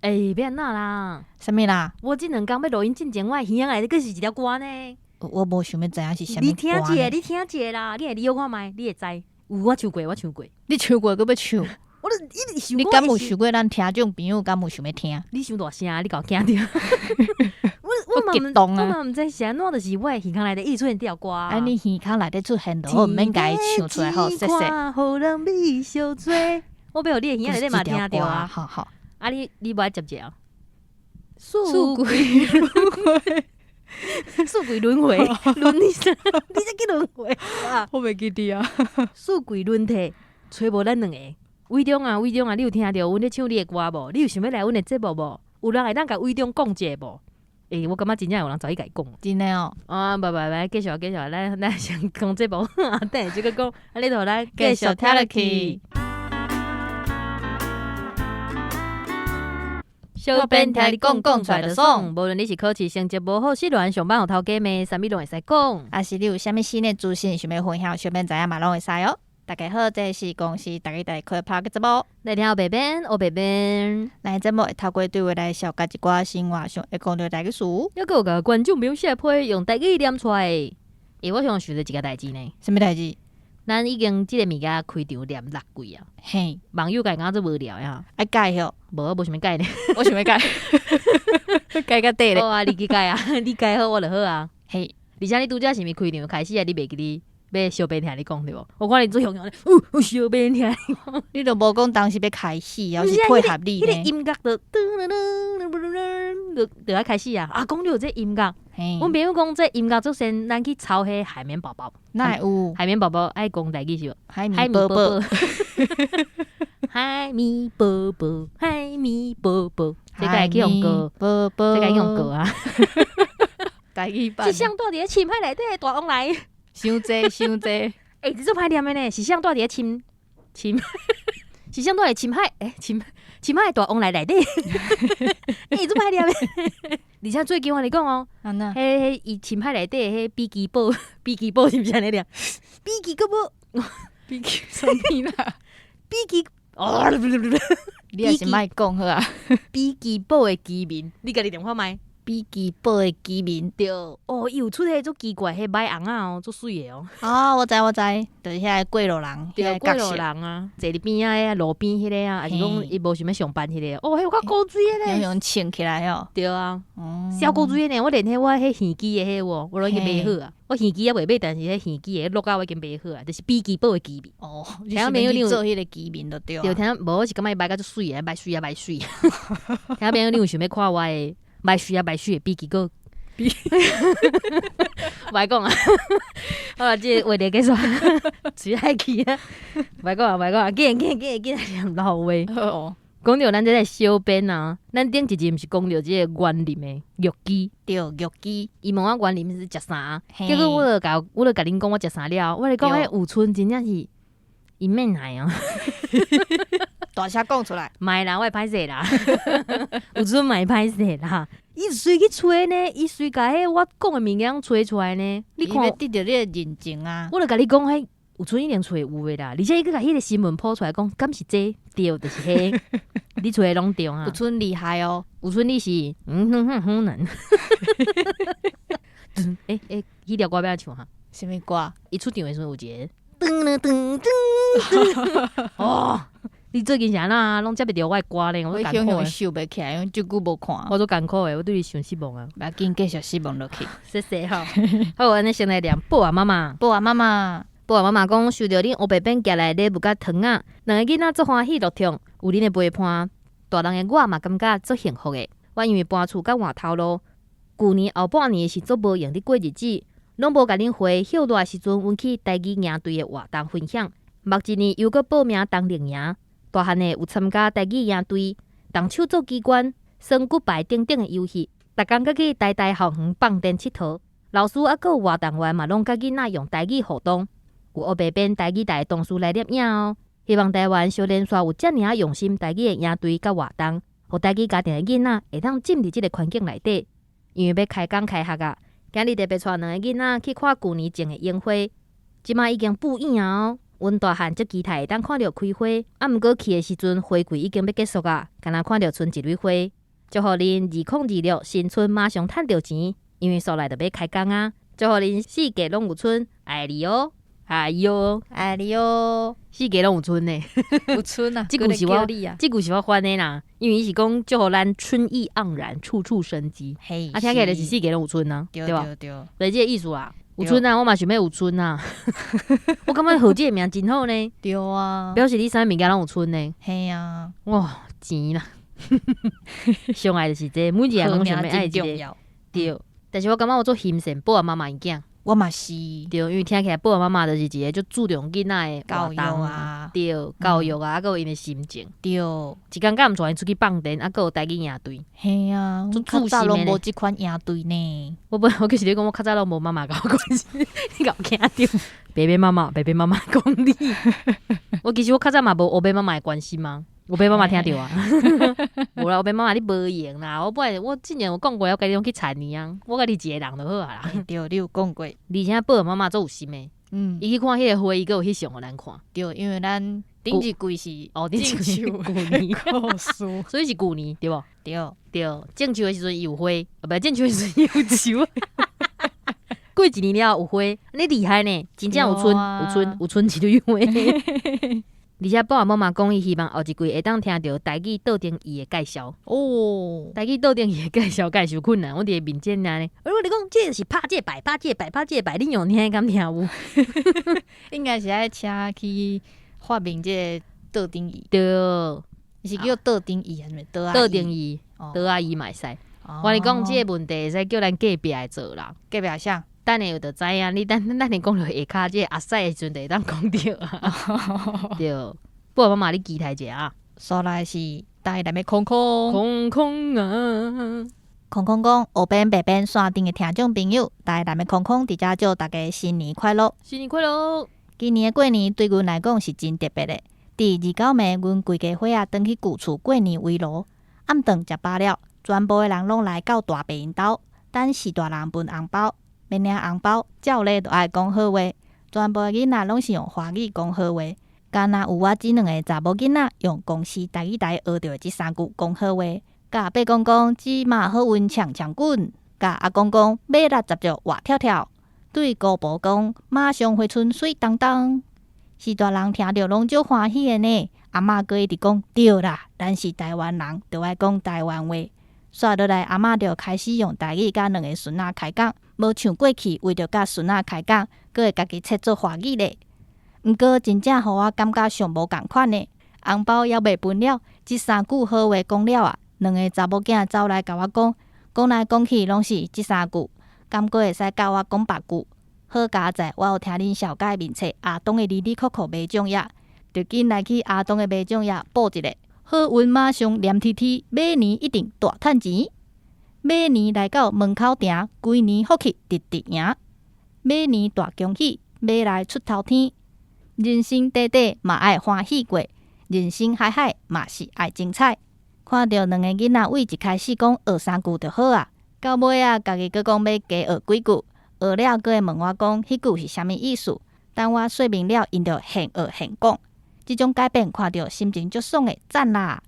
欸，欲按怎啦？啥物啦？我這兩工欲錄音進前，我的耳仔內底閣是一條歌呢。我無想欲知影是啥物你聽歌一下，你聽一下啦，你會你看覓，你會知。有我唱過，我唱過。你唱過閣欲唱？我就一直想你敢有想過咱聽眾朋友敢有想欲聽？你傷大聲，你共我驚著。我我嘛激動啊！我嘛毋知是按怎，就是我的耳孔內底一直出現這條歌。啊，你耳孔內底出現就好，毋免共伊唱出來好，謝謝。予人美相做，我欲予你的耳仔內底嘛聽著啊！好好。啊你，你無愛接者？四季輪迴，四季輪迴，輪你啥？你這叫輪迴啊？我袂記得啊。四季輪替，揣無咱兩个。偉中啊，偉中啊，你有聽著阮咧唱你的歌無？你有想欲來阮的節目無？有人會當共偉中講一下無？欸，我感覺真正有人走去共伊講。真的哦。啊，無無無，繼續繼續，咱咱先講節目，等下再閣講。啊，你就來繼續聽落去。小編聽你講，講出來就爽。無論你是考試成績無好、失戀、上班予頭家罵，啥物攏會使講。抑是你有啥物新的資訊想欲分享，小編知影嘛攏會使哦。大家好，這是公視台語台開拍的節目。來聽黑白編，黑白編。咱節目會透過對話來紹介一寡生活上會講著台語詞。猶閣有共觀眾朋友寫批用台語念出來。欸，我想想著一个代誌呢。啥物代誌？咱已經這个物件開場念六季啊。嘿，網友共感覺足無聊的。愛改吼？無，我無想欲改呢。我想欲改。改較短咧。好啊，你去改啊，你改好我就好啊。嘿，而且你拄才是毋是開場開始啊？你袂記得欲小編聽你講對無？我看你做雄雄咧，有小編聽你講。你都無講當時欲開始，抑是配合你呢？彼個音樂就噔噔噔噔噔噔，就愛開始啊！啊，講著這音樂，阮朋友講這音樂足先，咱去抄彼海綿寶寶。哪會有？海綿寶寶愛講台語是無？海綿寶寶，海綿寶寶，海綿寶寶，這個會去予告，寶寶，這個會去予告啊！台語版。是誰蹛佇咧深海內底的大王來？傷濟傷濟，欸，這足歹念的呢，是誰蹛佇咧深深？是誰蹛佇深海？欸，深深海的大王來內底？欸，足歹念的。而且最近我共你講哦，按怎？彼彼伊深海內底彼比基寶，比基寶是毋是按呢念？比基個寶，比基啥物啦？比基哦，你也是莫講好啊。比基堡的居民，你家己念看覓？比基堡的居民。對，哦，伊有出彼足奇怪，彼䆀尪仔哦，足媠的哦。哦，我知我知，就是遐個過路人，對，過路人啊，坐佇邊仔路邊彼个啊，抑是講伊無想欲上班彼个，哦，彼有夠古錐的咧，用穿起來哦。對啊，超古錐的呢，我連彼我彼耳機的彼有無，我攏已經買好啊。我耳機猶未買，但是彼耳機的錄仔我已經買好啊，就是比基堡的居民。哦，聽眾朋友你有做彼个居民就對。對，聽無我是感覺伊䆀甲足媠的，䆀媠啊䆀媠。聽眾朋友你有想欲看我的？䆀媠啊䆀媠的比基哥，莫講啊！好啦，這個話題結束，喙愛去啊！莫講啊，莫講啊，緊緊緊緊來念老話。講著咱這個小編啊，咱頂一集毋是講著這個員林的玉姬，對，玉姬，伊問我員林是食啥，結果我就共我就共恁講我食啥了，我咧講彼有賰真正是伊免來哦。大聲講出來，莫啦，我會歹勢啦，有賰嘛會歹勢啦。伊隨去揣呢，伊隨共彼我講的物件揣出來呢。你看，伊欲得著你的認證啊！我就共你講，彼有賰一定揣有的啦。而且伊閣共彼個新聞鋪出來講，敢是這個？對，就是彼個。你揣的攏對啊！有賰厲害哦，有賰你是嗯哼哼哼人。欸欸，彼條歌欲按怎唱哈？啥物歌？伊出場的時陣有一個噔噔噔噔。哦。你最近是按怎攏接袂著我的歌咧？我足艱苦的。想袂起來，因為足久無看。我足艱苦的，我對你傷失望啊！無要緊，繼續失望落去。謝謝吼。好，按呢先來念寶仔媽媽。寶仔媽媽，寶仔媽媽講，收著恁烏白編寄來的禮物佮糖仔，兩個囡仔足歡喜樂暢，有恁的陪伴，大人的我嘛感覺足幸福的。我因為搬厝佮換頭路，舊年後半年是足無閒佇過日子，攏無共恁回歇熱的時陣，阮去台語營隊的活動分享。目一年又閣報名冬令營。大漢的有參加台語營隊、動手做機關、耍骨牌等等的遊戲，逐工閣去台大校園放電𨑨迌。老師猶閣有活動員嘛，攏佮囡仔用台語互動。有烏白編台語台的同事來攝影哦。希望台灣小連續有遮爾仔用心台語的營隊佮活動，予台語家庭的囡仔會當浸佇這个環境內底。因為欲開工開學啊，今日特別帶兩个囡仔去看舊年種的櫻花，這馬已經布影哦。阮大漢足期待會當看著開花，啊，毋過去的時陣花季已經欲結束啊，干焦看著賰一蕊花。祝福恁2026新春馬上趁著錢，因為煞來就欲開工啊！祝福恁四季攏有春，愛你哦，哎喲，愛你哦，四季攏有春呢，有春啊，這句是我，你啊，這句是我翻的啦，因為伊是講祝福咱春意盎然，處處生機。嘿，啊，聽起來就是四季攏有春啊，對對吧？對對，就是這個意思啊。有春啊，我嘛想欲有春啊。我感覺號這個名真好呢，對啊，表示你啥物物件攏有春呢。嘿啊，哇，錢啦，上愛就是這個，每一個人攏想欲愛這個。真重要。對，但是我感覺我足欣羨寶仔媽媽𪜶囝。我嘛是。對，因為聽起來寶仔媽媽就是一個足注重囡仔的教育啊，對，教育啊，啊，閣有𪜶的心情。一工敢毋帶𪜶出去放電，啊，閣有台語營隊。嘿啊，足較早攏自信的無這款營隊呢。我本我其實咧講，我較早攏無媽媽共我關心，你共我驚著。爸爸媽媽，爸爸媽媽講你。我其實我較早嘛無烏白媽媽的關心嗎？烏白媽媽聽著啊。無啦，烏白媽媽你無閒啦。我本來我之前有講過，我家己攏去田裡啊，我家己一個人就好啊啦。對，你有講過。而且寶媽媽足有心的，伊去看彼個花，伊閣有翕相予咱看。對，因為咱頂一季是哦，頂一季舊年故事，所以是舊年對無？對對，種樹的時陣伊有花，啊，毋種樹的時陣伊有樹。過一年了後有花，你厲害呢，真正有春，有春，有春一蕊花。而且寶仔媽媽講，伊希望後一季會當聽著台語桌頂椅的介紹。哦，台語桌頂椅的介紹，敢會傷困難？我佇面前按呢，我跟你講，這個是拍這個牌，拍這個牌，拍這個牌，恁用聽敢聽有？應該是愛請去發明這個桌頂椅。對，是叫桌頂椅還是桌桌頂椅？桌仔椅嘛會使。我共你講，這個問題會使叫咱隔壁的做啦。隔壁啥？等下就知影，你等等下講著下跤這個阿屎的時陣，就會當講著啊。對，寶媽媽，你期待一下啊。煞來是台南的空空。空空啊！空空講，黑邊白邊線頂的聽眾朋友，台南的空空佇遮祝大家新年快樂。新年快樂！今年的過年對阮來講是真特別的。佇29暝，阮規家伙仔轉去舊厝過年圍爐，暗頓食飽了，全部的人攏來到大伯𪜶兜，等序大人分紅包。欲領紅包，照例就愛講好話。全部的囡仔攏是用華語講好話，干焦有我這兩个查某囡仔用公視台語台學著的這三句講好話。共伯公講這馬好運強強滾，共阿公講馬60隻活跳跳，對姑婆講馬上回春媠當當。序大人聽著攏足歡喜的呢。阿嬤閣一直講對啦，咱是台灣人，就愛講台灣話。煞落來，阿嬤就開始用台語佮兩个孫仔開講，無像過去為著佮孫仔開講，閣會家己切做華語咧。毋過真正予我感覺上無仝款的，紅包猶未分了，這三句好話講了啊，兩个查某囝走來共我講，講來講去攏是這三句，敢閣會使教我講別句？好佳哉，我有聽恁紹介面冊阿東的哩哩扣扣迷獎頁，就緊來去阿東的迷獎頁報一下。好運馬上黏貼貼，馬年一定大趁錢。馬年來到門口埕，規年福氣直直贏。馬年大恭喜，馬來出頭天。人生短短嘛愛歡喜過，人生海海嘛是愛精彩。看著兩个囡仔對一開始講學三句就好啊，到尾仔家己閣講欲加學幾句，學了閣會問我講彼句是啥物意思。等我說明了，𪜶就現學現講。這種改變看著心情足爽的，讚啦！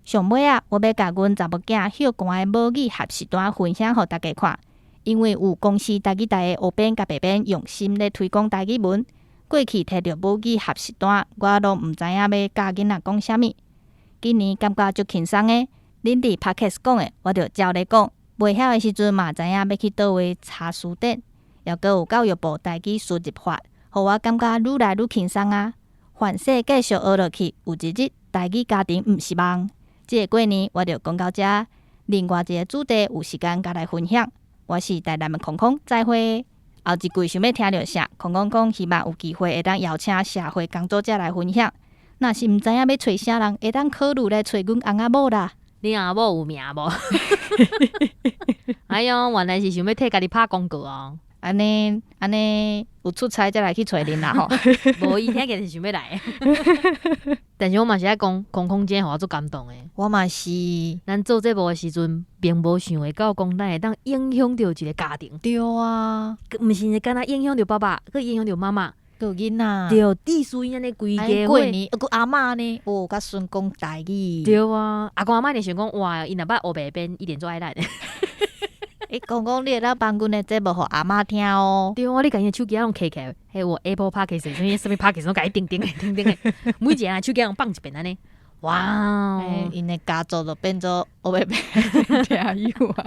上尾仔，我欲共阮查某囝翕寒的母語學習單分享予大家看，因為有公視台語台的黑編佮白編用心咧推廣台語文。過去提著母語學習單，我攏毋知影欲教囡仔講啥物。今年感覺足輕鬆的，恁佇 Podcast 講的，我就照咧講。袂曉的時陣嘛，知影欲去佗位查詞典，猶閣有教育部台語輸入法，予我感覺愈來愈輕鬆啊！凡勢繼續學落去，有一日台語家庭毋是夢。這个過年我就講到遮，另外一个主題有時間再來分享。我是台南的空空，再會。後一季想欲聽著啥？空空講希望有機會會當邀請社會工作者來分享。若是毋知影欲揣啥人，會當考慮來揣阮翁仔某啦。你翁仔某有名無？哎喲，原來是想欲替家己拍廣告哦。按呢按呢，有出差才來去揣恁啦吼。無伊聽起來是想欲來。但是我嘛是愛講，空空真予我足感動的。我嘛是。咱做節目的時陣，並無想會到講咱會當影響著一个家庭。對啊。毋是干焦影響著爸爸，閣影響著媽媽。閣有囡仔，對，意思𪜶按呢規家過年，閣阿嬤呢，哦，佮孫講台語。對啊，阿公阿嬤就想講，哇，𪜶若捌烏白變，一定足愛咱。欸，講講你會當放阮的節目予阿嬤聽哦。對啊，你共伊的手機仔攏揢起來，彼有 Apple Podcast 啥物啥物 Podcast 攏共伊叮叮的叮叮的，每一個人手機攏放一遍按呢。哇！𪜶的家族就變做烏白變聽友啊。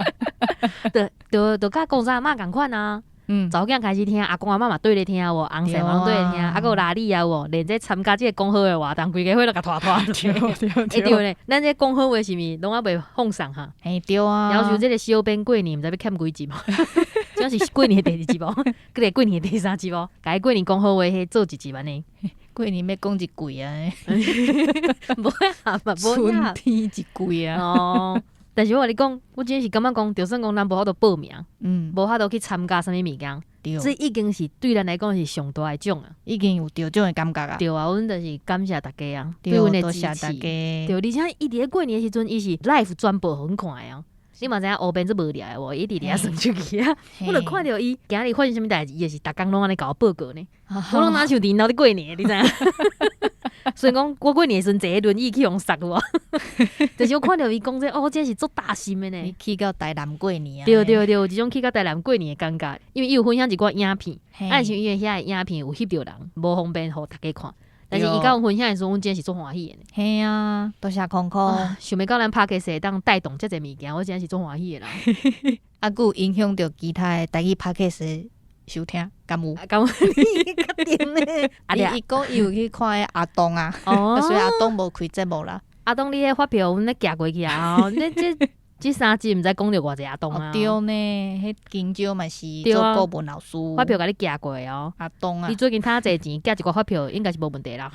對對，就佮公司阿嬤仝款啊。查某囝開始聽，阿公阿嬤嘛綴咧聽無，翁婿嘛攏綴咧聽，啊，閣有拉里啊無，連這參加這個講好的活動，規家伙攏共拖拖。對對。欸對咧，咱這講好話是毋是攏猶未放送哈？嘿對啊。要求這個小編過年毋知欲欠幾集無？這是過年的第二集無？閣來過年的第三集無？共伊過年講好話，彼做一集按呢。過年欲講一季啊？無啊嘛，無春天一季啊。哦，但是我共你講，我真是感覺講，就算講咱無法度報名，無法度去參加啥物物件，這已經是對咱來講是上大的獎啊！已經有得獎的感覺啊！對啊，阮就是感謝大家啊，對阮的支持。對，而且伊佇咧過年的時陣，伊是 live 轉播予阮看的哦。你嘛知影烏邊足無聊的無？伊佇遐耍手機啊，我就看著伊今日發生啥物代誌，伊就是逐工攏按呢共我報告呢。我攏若像佇𪜶兜咧過年，你知影？雖然講我過年的時陣坐輪椅去予人殺有無？但是我看著伊講這，哦，真是足貼心的呢。你去到台南過年啊？對對對，有一種去到台南過年的感覺，因為伊有分享一寡影片，啊，是因為遐個影片有翕著人，無方便予大家看。但是伊共阮分享的時陣，阮真是足歡喜的。嘿啊，多謝空空。想袂到咱 Podcast 會當帶動遮濟物件，我真是足歡喜的啦。啊，閣有影響著其他的台語 Podcast 收聽，敢有？敢有？你確定呢？伊伊講伊有去看彼阿東啊，所以阿東無開節目啦。阿東，你彼發票阮咧寄過去啊！你這這三集毋知講著偌濟阿東啊？對呢，彼金蕉嘛是做顧問老師，發票共你寄過來哦。阿東啊，你最近趁濟錢，寄一寡發票應該是無問題啦。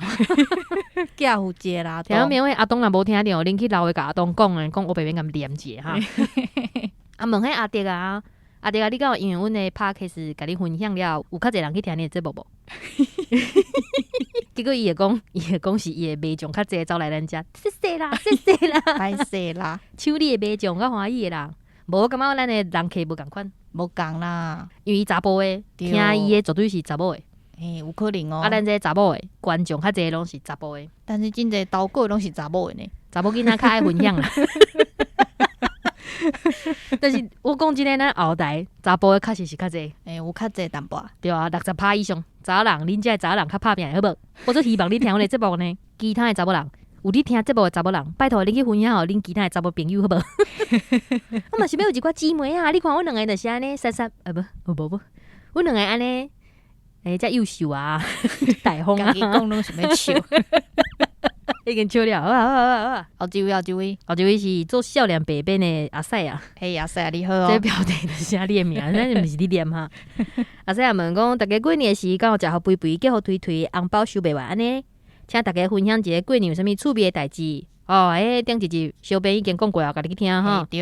寄有一個啦，聽明阿東若無聽著，恁去樓下共阿東講的，講烏白免共念一下哈。啊，問彼阿迪啊，阿迪啊，你敢有因為阮的 Podcast 共你分享了，有較濟人去聽你的節目無？結果伊會講，伊會講是伊的麥將較濟走來咱遮，謝謝啦，謝謝啦，歹勢啦，搶你的麥將較歡喜的啦。無，我感覺咱的人客無仝款，無仝啦，因為伊查埔的，聽伊的絕對是查某的，嘿，有可能哦。啊，咱這查某的觀眾較濟攏是查埔的，但是真濟投稿攏是查某的呢，查某囡仔較愛分享啦。但是我講真的，咱後台查埔的確實是較濟，欸，有較濟淡薄。對啊，60%以上查某人，恁遮的查某人較拍拚好無？我足希望你聽阮的節目呢，其他的查某人，有咧聽節目的查某人，拜託恁去分享予恁其他的查某朋友好無？我嘛想欲有一寡姊妹啊，你看阮兩個就是按呢，三三啊無，無無，阮兩個按呢，欸，遮優秀啊，大方啊，家己講攏想欲笑。已經笑了，好啊好啊好啊。後一位，後一位，後一位是做少年白變的阿賽啊。嘿，阿賽你好哦。這標題就是寫你的名，咱毋是你念哈。阿賽啊問講，大家過年時敢有食予肥肥，結予肥肥，紅包收袂完按呢？請大家分享一下過年有啥物趣味的代誌。哦，欸，頂一集小編已經講過啊，家己去聽哈。對。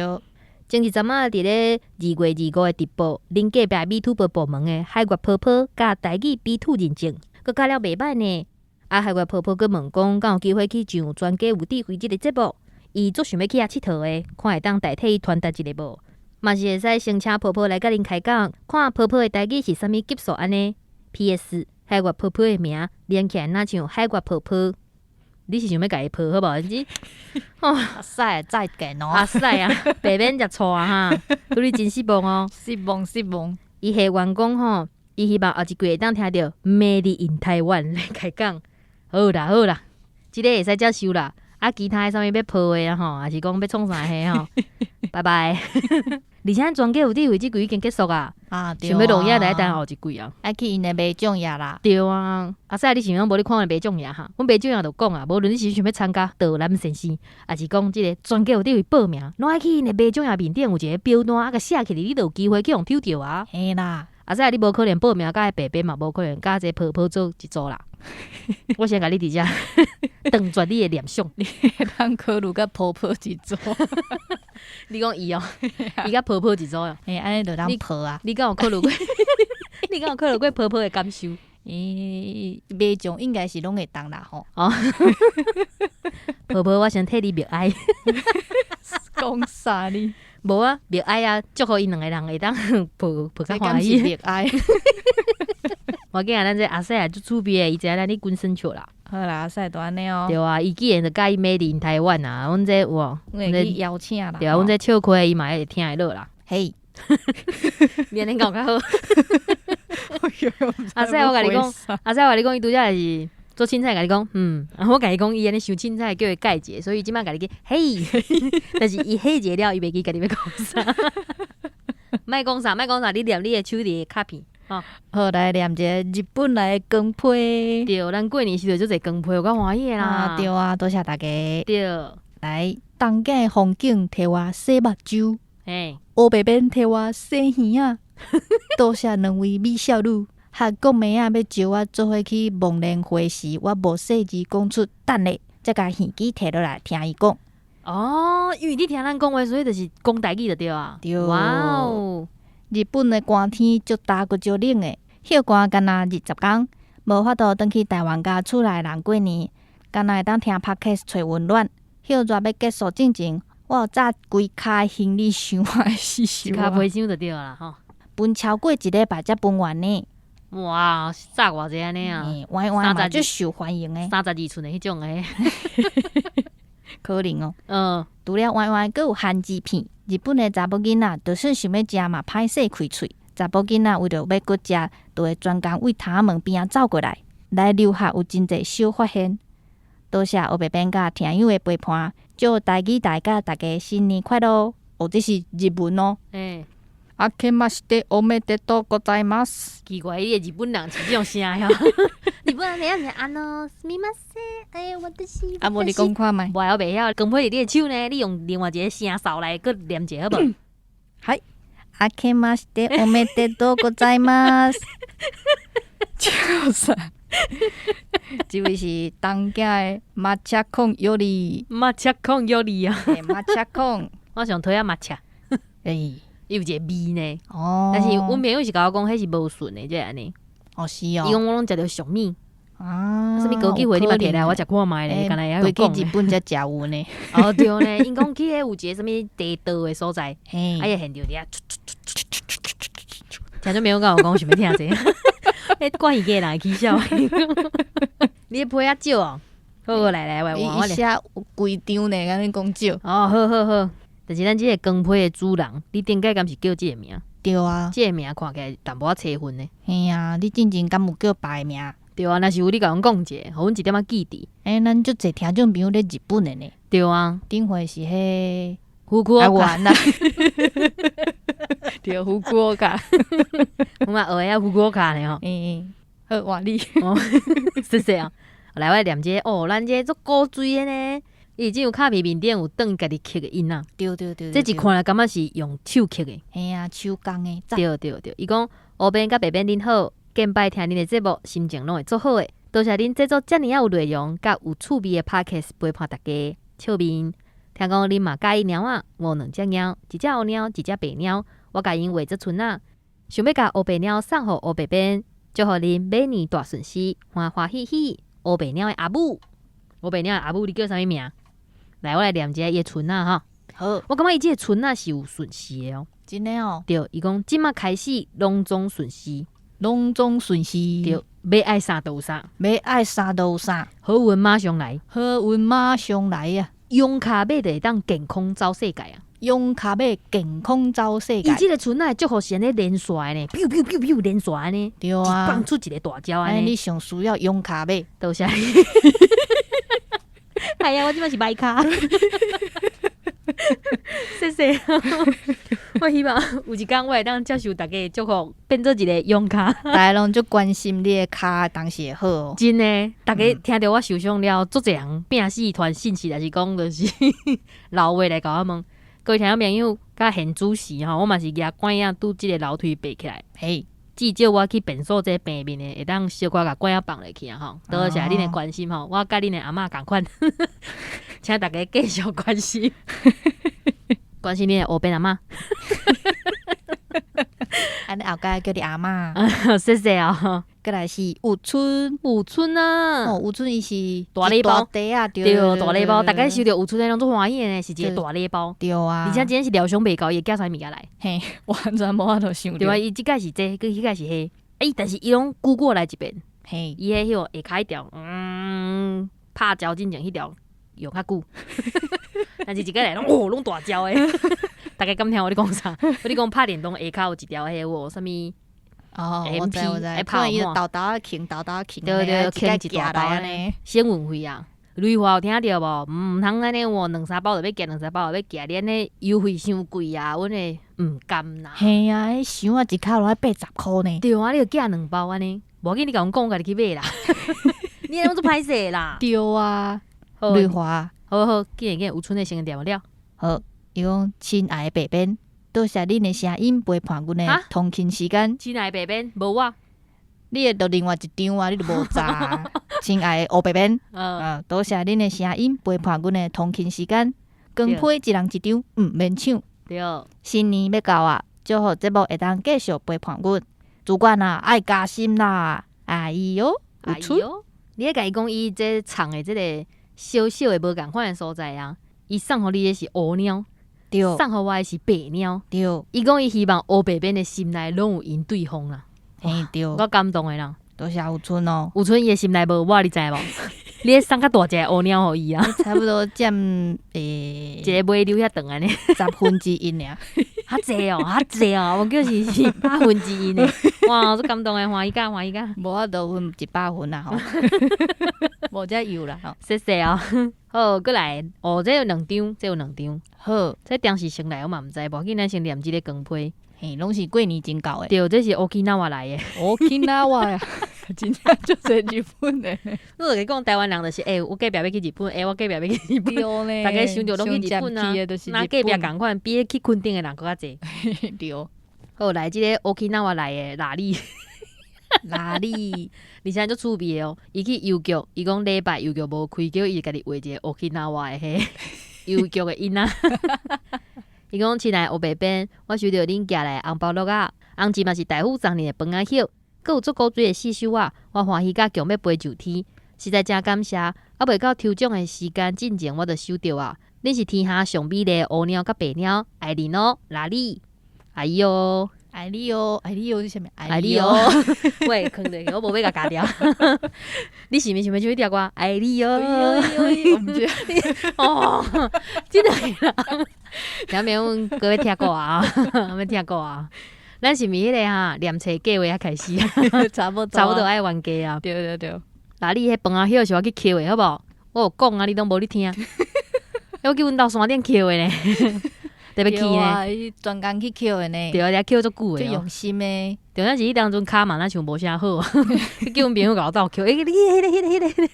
前一陣仔佇咧2月25的直播，恁隔壁 VTuber 部門的海月婆婆佮台語 B2 認證，閣教了袂歹呢。啊，海月婆婆閣問講，敢有機會去上專家有智慧這個節目？伊足想欲去遐𨑨迌的，看會當代替伊傳達一下無？嘛是會使先請婆婆來佮恁開講，看婆婆的台語是啥物級數按呢？P.S. 海月婆婆的名連起來若像海月婆婆，你是想欲共伊抱好無？你哦，阿賽再見哦，阿賽啊，白免食錯啊哈，對你真失望哦，失望失望。伊下願講吼，伊希望後一季會當聽著 Made in Taiwan 來開講。好啦好啦，這個會使接受啦。啊，其他的啥物欲抱的啊吼，抑是講欲創啥的吼，拜拜。而且專家有智慧這季已經結束啊，啊，想欲錄影來等後一季啊。愛去𪜶的麥獎頁啦。對啊，阿賽你是毋攏無咧看阮麥獎頁哈？阮麥獎頁就講啊，無論你是想欲參加導覽先生，抑是講這個專家有智慧報名，攏愛去𪜶的麥獎頁面頂有一個表單，啊，共寫起來，你就有機會去予抽著啊。嘿啦，阿賽你無可能報名，佮白白嘛無可能佮這個婆婆做一組啦。我先共你佇遮斷絕你的念想。你會當考慮佮婆婆一組。你講伊哦，伊佮婆婆一組哦。欸，按呢就當抱啊。你敢有考慮過？你敢有考慮過婆婆的感受？欸，麥將應該是攏會當啦吼。哦，婆婆，我先替你默哀。講啥你？無啊，默哀啊，祝福𪜶兩個人會當抱抱較歡喜。默哀。無要緊啊，咱這阿細也足趣味的，伊知影咱咧滾耍笑啦。好啦，阿細就按呢哦。對啊，伊既然就佮意 Made in 台灣啊，阮這有無？阮會去邀請啦。對啊，阮這笑虧伊嘛會聽會落啦。嘿，你按呢講較好。阿細，我共你講，阿細我共你講，伊拄才是做凊彩共你講，嗯，啊我共伊講，伊按呢傷凊彩，叫伊改一个，所以這擺共你講，嘿，但是伊嘿一下了，伊袂記家己欲講啥。莫講啥，莫講啥，你念你的手裡的卡片。吼。好，來念一個日本來的光批。對，咱過年時陣足濟光批，有夠歡喜的啦。啊，對啊，多謝大家。對。來，東京的風景替我洗目睭，烏白免替我洗耳仔。多謝兩位美少女。韓國妹仔欲招我做伙去忘年會時，我無細字講出等咧，才共耳機提落來聽伊講。哦，因為你聽咱講話，所以就是講台語就對啊。對。哇哦！日本的寒天足焦閣足冷的，歇寒干焦20工，無法度轉去台灣共厝內人過年，干焦會當聽 Podcast 揣溫暖。歇熱欲結束進前，我有紮規跤行李箱的死一跤皮箱就對啦吼。分超過一禮拜才分完呢。哇，紮偌濟按呢啊？彎彎嘛足受歡迎的。 32寸的彼種的。可能哦。除了彎彎，閣有番薯片。日本的查某囡仔，就算想欲食嘛，歹勢開喙。查某囡仔為著欲閣食，就會專工為窗仔門邊仔走過來。來留學有真濟小發現。多謝烏白編佮聽友的陪伴，祝台語台佮大家新年快樂。哦，這是日文哦。欸。あけましておめでとうございます。奇怪，伊個日本人是這種聲喲。日本人怎樣是按喏，すみません，哎，我的是。啊，無你講看覓。無我袂曉，光批佇你的手呢，你用另外一個聲掃來閣念一下好無？はい。あけましておめでとうございます。笑死！這位是東京的抹茶控尤里。抹茶控尤里啊！抹茶控，我想推下抹茶。欸。伊有一個味呢，哦，但是阮朋友是共我講，彼是無純的，這按呢。哦，是哦。伊講我攏食著俗物。啊，啥物高級貨你嘛提來，我食看覓咧，敢若會曉講。去日本才食有呢。哦對呢，𪜶講去彼有一個啥物茶道的所在，啊伊現場佇遐，聽眾朋友敢有講想欲聽這個？彼掛耳機的人會起痟。你的批較少哦，好好來來，我我伊寫規張呢，按呢講少。哦，好好好。但是咱這個光批的主人，你頂擺敢是叫這個名？對啊，這個名看起來淡薄仔凄風呢。嘿啊，你進前敢有叫別个名？對啊，若是有你共阮講一下，予阮一點仔記佇。欸，咱足濟聽眾朋友咧日本的呢。對啊，頂回是彼福庫岡啦。對，福庫岡。我嘛學會福庫岡呢吼。嗯，好，換你。謝謝啊。來，我念這個哦，咱這個足古錐的呢。伊這有卡片面頂有轉家己刻的印啊。對對對，這一看來感覺是用手刻的。嘿啊，手工的。對對對，伊講烏編佮白編恁好，見擺聽恁的節目，心情攏會足好的。多謝恁製作遮爾仔有內容、佮有趣味的 Podcast 陪伴大家。笑面，聽講恁嘛佮意貓仔，我有兩隻貓，一隻烏貓，一隻白貓，我共𪜶畫做賰仔，想欲共烏白貓送予烏白編，祝福恁馬年大順遂，歡歡喜喜。烏白貓的阿母，烏白貓的阿母，你叫啥物名？來，我來念一下伊的賰仔吼。好，我感覺伊這個賰仔是有順序的哦。真的哦。對，伊講這馬開始攏總順序，攏總順序。對，欲愛啥就有啥，欲愛啥就有啥。好運馬上來，好運馬上來啊！用跤馬就會當健康走世界啊！用跤馬健康走世界。伊這個賰仔的祝福是按呢連續的呢，咻咻咻咻連續按呢，對啊，放出一個大招按呢。你上需要用跤馬，多謝。哎呀，我這擺是歹跤。謝謝。我希望有一工我會當接受大家的祝福，變做一個勇跤。大家攏足關心你的跤當時會好哦。真的，大家聽著我受傷了，足濟人拼死傳信息，還是講就是留話來共我問。各位聽眾朋友，佮現主時吼，我嘛是舉拐仔拄這個樓梯爬起來。嘿，至少我去便所這病面的，會當小可共拐仔放落去啊吼。多謝恁的關心吼，我佮恁的阿嬤仝款，請大家繼續關心，關心恁的烏邊阿嬤。按呢後蓋叫你阿嬤。謝謝哦。過來是有春，有春啊！哦，有春伊是大禮包，對啊，對，大禮包，大家收著有春的攏足歡喜的呢，是一個大禮包。對啊，而且今天是料想袂到，伊會寄啥物件來？嘿，完全無法度想。對啊，伊這擺是這個，彼擺是彼。欸，但是伊攏估過來一遍，伊彼彼下跤彼條，拍膠進前彼條用較久，但是一個來攏哦，攏大隻的。大家敢聽我咧講啥？我咧講拍電動下跤有一條彼有啥物？哦，我知我知，可能伊沓沓仔鉗，沓沓仔鉗，對對，鉗一大包按呢。先運費啊，雷華有聽著無？毋通按呢喎，兩三包就欲寄，兩三包就欲寄，你按呢郵費傷貴啊，阮會毋甘啦。嘿啊，彼箱仔一卡落愛80箍呢。對啊，你著寄兩包按呢，無要緊，你共阮講，我家己去買啦。你按呢足歹勢啦。對啊，雷華，好好，緊緊有賰的先念了。好，伊講親愛的白編，多謝恁的聲音陪伴阮的通勤時間。親愛的白編，無我，你的就另外一張啊，你就無查。親愛的烏白編，啊，多謝恁的聲音陪伴阮的通勤時間。光批一人一張，毋免搶。對。新年欲到啊，祝福節目會當繼續陪伴阮。主管啊，愛加薪啦！哎喲，有賰。你愛共伊講，伊這藏的這个小小的無仝款的所在啊，伊送予你的是烏貓。送予我的是白貓。伊講伊希望烏白編的心內攏有𪜶對方啦。嘿對，我感動的啦。多謝有賰哦。有賰伊的心內無我，你知無？你彼送較大隻烏貓予伊啊？差不多佔欸，一个尾溜遐長按呢，1/10爾。較濟哦，較濟哦，我叫是1/100呢。哇，足感動的，歡喜甲歡喜甲。無法度分100分啦吼，無遮幼啦吼。謝謝哦。好，閣來，哦，這有兩張，這有兩張。好，這當時先來我嘛毋知，無要緊，咱先念這个光批。嘿，攏是過年前到的。對，這是 Okinawa 來的。 Okinawa 呀，真正足濟日本的。你著講台灣人就是，欸，我隔壁欲去日本，欸，我隔壁欲去日本。對呢。大家想著攏去日本啊。若隔壁仝款，比彼去墾丁的人閣較濟。對。好，來這个 Okinawa 來的拉里。拉里，而且足趣味的哦。伊去郵局，伊講禮拜郵局無開，叫伊家己畫一个 Okinawa 的彼郵局的印仔。伊講親愛的烏白編，我收著恁寄來的紅包橐仔，紅字嘛是大富送恁的飯仔葉，閣有足古錐的四首仔，我歡喜甲強欲飛上天，實在誠感謝。猶未到抽獎的時間進前，我就收著啊。恁是天下上美麗的烏貓佮白貓，愛恁哦，拉里，哎喲。愛你哦，愛你哦是啥物？愛你哦，喂，囥著，我無欲共共掉。你是毋是想欲唱彼條歌？愛你哦，我毋知。哦，這兩个人，聽沒有？閣欲聽歌啊？欲聽歌啊？咱是毋是彼个哈？念冊計劃仔開始，差不多，差不多愛完結啊。對對對。嗱，你彼飯仔葉是我去抾的，好無？我有講啊，你攏無咧聽。我去阮兜山頂抾的呢。特別去呢，伊專工去抾的呢。對啊，抾足久的。足用心的。對，但是彼當陣跤嘛，若像無啥好，叫阮朋友共我鬥抾。欸，你彼个、彼个、彼个，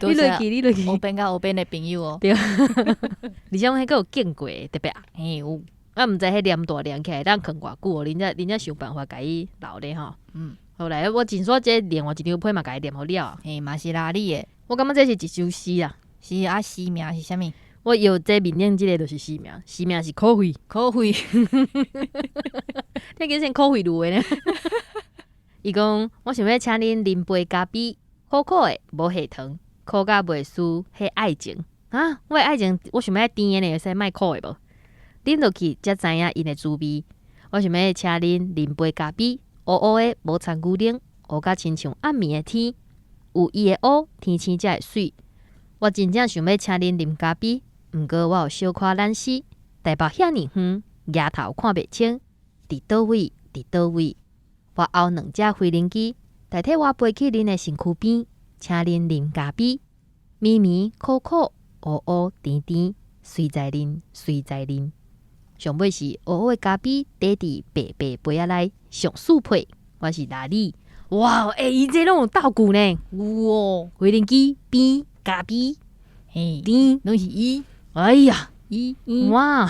你落去，你落去。烏邊佮烏邊的朋友哦。對。而且阮彼閣有見過，特別啊。嘿有。啊，毋知彼黏大黏起來，當囥偌久哦？恁才恁才想辦法共伊留咧吼。後來我真煞這另外一張批嘛，共伊念予了啊。嘿，嘛是拉你的。我感覺這是一首詩啊。是啊，詩名是啥物？我搖這面頂這個就是詩名，詩名是苦肺，苦肺。聽見像苦肺路的呢。伊講，我想欲請恁啉杯咖啡，苦苦的，無下糖，苦甲袂輸彼愛情啊！我的愛情，我想欲愛甜的呢，會使莫苦的無？啉落去才知影𪜶的滋味。我想欲請恁啉杯咖啡，烏烏的，無摻牛奶，烏甲親像暗暝的天，有伊的烏，天青才會媠。我真正想欲請恁啉咖啡。毋過我有小可懶思，台北遐爾遠，額頭看袂清，佇佗位？佇佗位？我甌兩隻飛輪機，代替我飛去恁的身軀邊，請恁啉咖啡，綿綿苦苦，烏烏甜甜，隨在啉，隨在啉。上尾是烏烏的咖啡，缀佇白白杯仔內，上速配。我是拉里，哇！欸，伊這攏有道具呢，有哦，飛輪機邊咖啡，嘿，甜，攏是伊。哎呀，伊哇！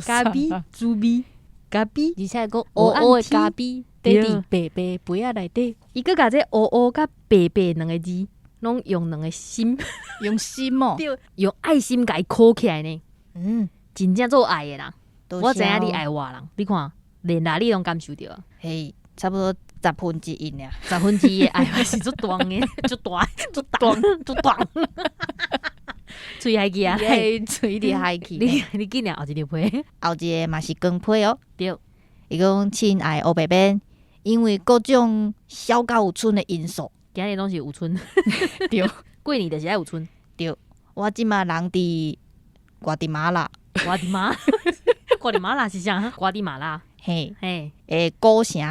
咖啡滋味，咖啡，而且閣烏烏的咖啡，綴佇白白杯仔內底。伊閣共這烏烏佮白白兩个字，攏用兩个心，用心哦，對，用愛心共伊箍起來呢。真正做愛的人，我知影你愛我人，你看，連哪裡攏感受著。嘿，差不多。1/10爾， 1/10的愛嘛是足大的，足大，足大，足大。喙害去啊！喙佇害去。你你緊念後一張批，後一个嘛是光批哦。對，伊講親愛烏白邊，因為各種小甲有春的因素，今日攏是有春，對，過年就是愛有春。對，我這馬人佇瓜地馬拉，瓜地馬，瓜地馬拉是啥？瓜地馬拉，嘿，嘿，欸，古城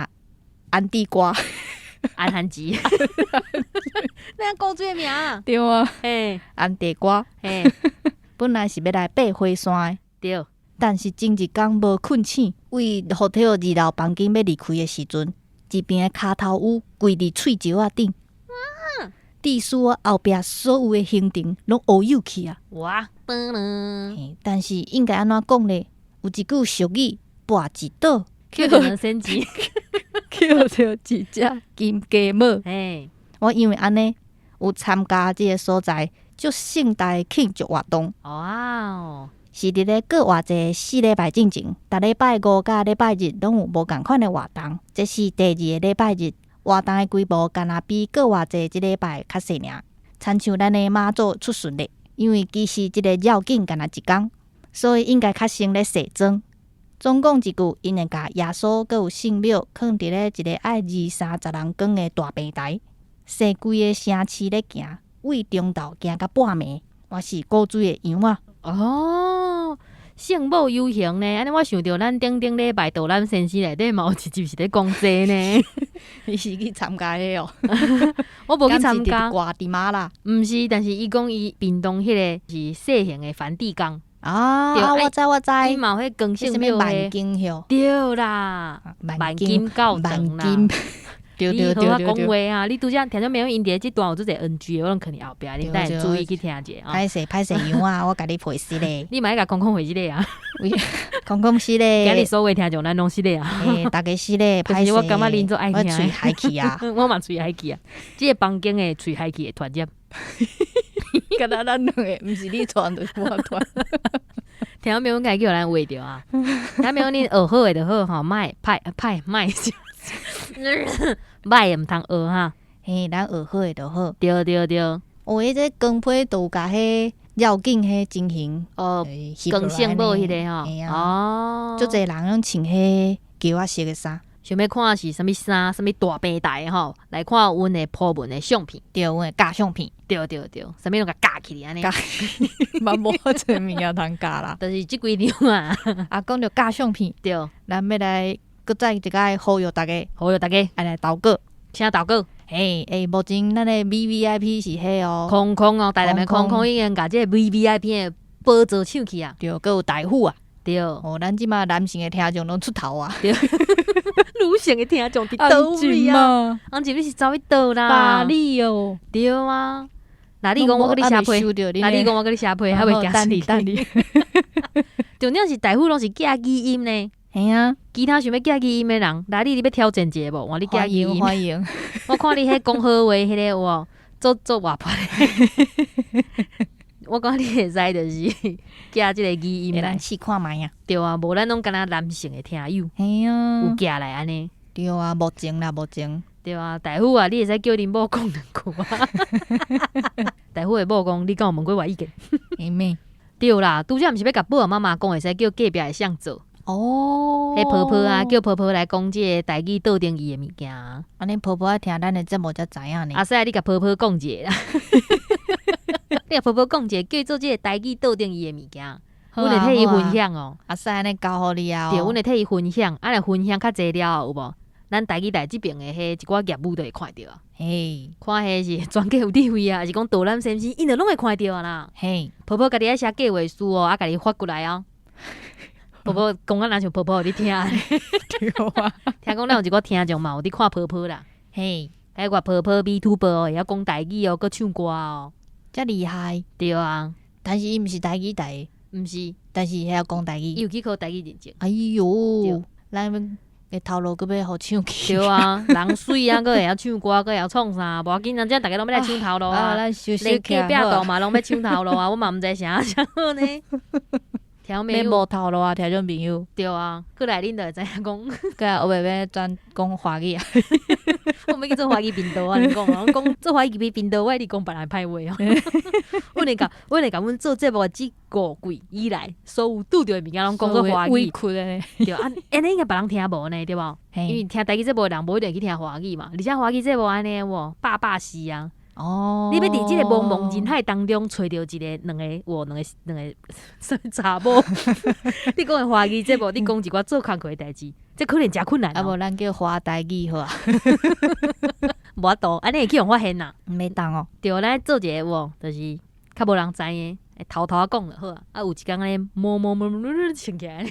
安地瓜，安漢吉，那古水名，對啊，嘿，安地瓜，嘿，本來是欲來爬火山的，但是前一工無睏醒，為 hotel 二樓房間欲離開的時陣，一邊的跤頭趺跪佇喙石仔頂，致使我後壁所有的行程攏烏有去啊！哇，噔噔，嘿，但是應該按怎講咧？有一句俗語，跋一倒，抾著兩仙子，抾著一隻金雞母。我因為按呢，有參加這個所在足盛大的慶祝活動。哇哦！是佇咧過活節4禮拜進前，逐禮拜五佮禮拜日攏有無仝款的活動。這是第二个禮拜日，活動的規模敢若比過活節這禮拜較細爾。親像咱的媽祖出巡咧，因為其實這個繞境敢若一工，所以應該較先咧卸妝。總講一句，𪜶會共耶穌閣有聖母囥佇咧一個愛二三十人懸的大平台，踅規個城市咧行，為中晝行到半暝。我是古錐的羊仔。哦，聖母遊行呢？按呢我想著咱頂頂禮拜導覽先生內底嘛有一集是咧講這呢。你是去參加彼哦？我無去參加。瓜地馬拉？毋是，但是伊講伊屏東彼个是細型的梵蒂岡。啊，我知我知。伊嘛有彼光聖啥物萬金吼？對啦，萬金教堂啦。對對對對。講話啊！你拄才聽眾朋友𪜶佇這段有足濟 NG 的，我攏囥佇後壁，你等下注意去聽者啊。歹勢歹勢羊仔，我共你賠失禮。你嘛愛共空空回失禮啊？空空失禮。今日所有聽眾咱攏失禮啊！欸，逐家失禮，歹勢。我感覺恁足愛聽。我喙害去啊！我嘛喙害去啊！這个房間的喙害去會傳染。敢若咱兩个，毋是你傳就是我傳。聽眾朋友該叫咱畫著啊！聽眾朋友恁學好的就好吼，莫歹歹莫。歹的毋通學哈。嘿，咱學好的就好。對對對。哦，彼這光批都有共彼繞境彼情形。哦，光聖母彼个吼。哦。足濟人攏穿彼球仔色的衫。想欲看是啥物衫，啥物大平台吼，來看阮的鋪文的相片。對，阮的假相片。對對對，啥物攏共夾起來按呢。嘛無這物件通夾啦。就是這幾張啊。啊，講著假相片。咱欲來。閣再一擺呼籲逐家，呼籲逐家愛來投稿，請投稿。嘿，欸，目前咱的 VVIP 是彼哦，空空哦，台南的空空已經共這個 VVIP 的寶座搶去啊。對，閣有大富啊。對。哦，咱這馬男性的聽眾攏出頭啊。對。女性的聽眾佇佗位啊？安靜，你是走去佗啦？巴黎哦。對啊。那你講我佮你寫批，那你講我佮你寫批，還袂驚等你等你。重點是大夫攏是寄語音呢。嘿啊，其他想欲寄語音的人，來你你欲挑戰一下無？換你寄語音。歡迎。我看你彼講好話，彼个有無？足足活潑的。我感覺你會使就是寄這个語音來試看覓啊。對啊，無咱攏敢若男性的聽友。嘿啊。有寄來按呢。對啊，目前啦，目前。對啊，大夫啊，你會使叫恁某講兩句啊。大夫的某講，你敢有問過我意見？啥物？對啦，拄才毋是欲共爸爸媽媽講，會使叫隔壁的誰做。哦，彼婆婆啊，叫婆婆來講這个台語桌頂伊的物件。按呢婆婆愛聽咱的節目才知影呢。阿使你共婆婆講一下啦，你共婆婆講一下，叫伊做這个台語桌頂伊的物件，阮會替伊分享哦。阿使按呢交予你啊。對，阮會替伊分享，啊若分享較濟了後有無？咱台語台這爿的彼一寡業務都會看著啊。嘿，看彼是專家有智慧啊，還是講導覽先生，𪜶就攏會看著啊啦。嘿，婆婆家己愛寫計劃書哦，啊，共你發過來哦。婆婆講啊，若像婆婆有佇聽，對啊，聽講咱有一寡聽眾嘛有佇看婆婆啦。嘿，彼個婆婆 VTuber 哦，會曉講台語哦，閣唱歌哦，遮厲害。對啊，但是伊毋是台語台，毋是，但是會曉講台語。伊有去考台語認證。哎喲，咱的頭路閣欲予搶去。對啊，人媠啊，閣會曉唱歌，閣會曉創啥，無要緊啊，這逐家攏欲來搶頭路啊。咱收連隔壁桌嘛攏欲搶頭路啊，我嘛毋知啥啥好呢。聽免無頭路啊，聽眾朋友。對啊，過來恁就會知影講。過來黑白欲轉講華語啊。我欲去做華語頻道啊！你講，我講做華語頻道，我一直講別人歹話哦。阮會共阮做節目的這5季以來，所有拄著的物件攏講做華語。委屈的。對啊，按呢應該別人聽無呢，對無？因為聽台語節目的人無一定去聽華語嘛，而且華語節目按呢無百百四啊。哦，你欲佇這個茫茫人海當中揣著一個、兩個、有兩個、兩個啥物查某？你講的華語節目，你講一寡做工課的代誌，這可能誠困難。啊無咱叫華台語好啊。無法度，按呢會去予人發現啦。袂當哦。對，咱做一個有，就是較無人知的，偷偷仔講就好啊。啊，有一工按呢摸摸摸摸摸穿起來。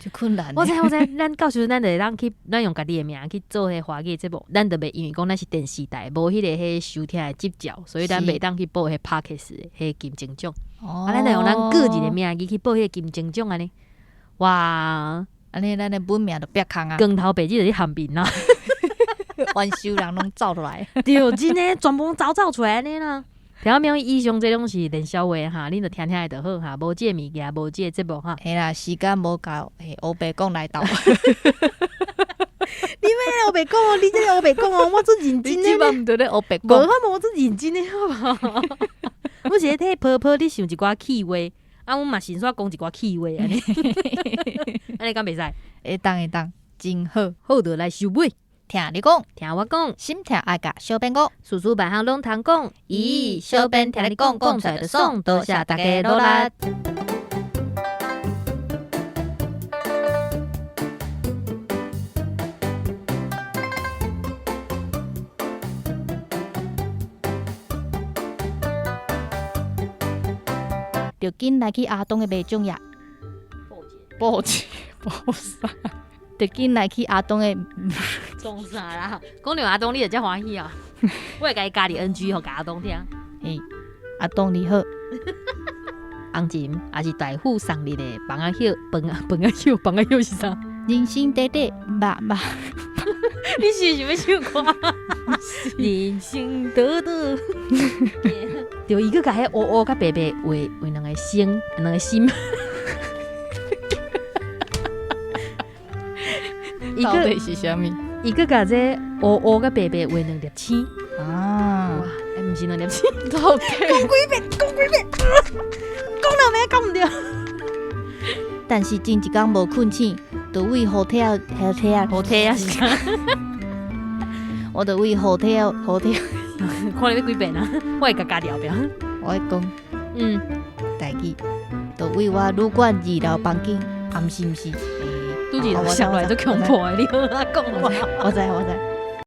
就困難。我知我知，咱到時陣咱就會當去，咱用家己的名去做彼個華語節目，咱就袂因為講咱是電視台，無彼個彼收聽的執照，所以咱袂當去報彼 Podcast 的彼金鐘獎。啊，咱就用咱個人的名義去報彼個金鐘獎按呢。哇！按呢咱的本名就煏空啊！光頭白日就去含面啦，冤仇人攏走落來。對，真的全部攏走出來按呢啦。聽眾朋友，以上這攏是練笑話哈，恁就聽聽就好哈，無這個物件，無這個節目哈。嘿啦，時間無夠，嘿，烏白講來鬥。你欲烏白講哦，你這烏白講哦，我足認真的。你這擺毋著咧烏白講。無，我無足認真的，好無？我是咧替婆婆咧想一寡氣話，啊，阮嘛順紲講一寡氣話按呢。按呢敢袂使？會當會當，真好。好，就來收尾。聽你講，聽我講，心疼愛共小編講，事事萬項攏通講。咦，小編聽你講，講出來就爽，多謝大家努力。就緊來去阿東的賣種呀。報捷報啥？就緊來去阿東的創啥啦？講著阿東，你就遮歡喜啊？我會共伊加佇 NG 予阿東聽。嘿，阿東你好。紅塵也是大富送你的房仔葉，房房仔葉，房仔葉是啥？人生短短，肉肉。你是想欲唱歌？人生短短。對，伊閣共彼烏烏佮白白畫畫兩個星，兩個心。到底是啥物？伊閣共這烏烏佮白白畫兩粒星。啊！哇，欸，毋是兩粒星。到底？講幾遍，講幾遍，講了欲講毋著。但是前一工無睏醒，就為雨體啊，雨體啊，雨體啊是啥？我就為雨體啊，雨體。看你欲幾遍啊？我會共加佇後壁。我愛講，嗯，台語，就為我旅館二樓房間，啊，毋是毋是，拄一個想來足恐怖的，你好好講話。我知我知。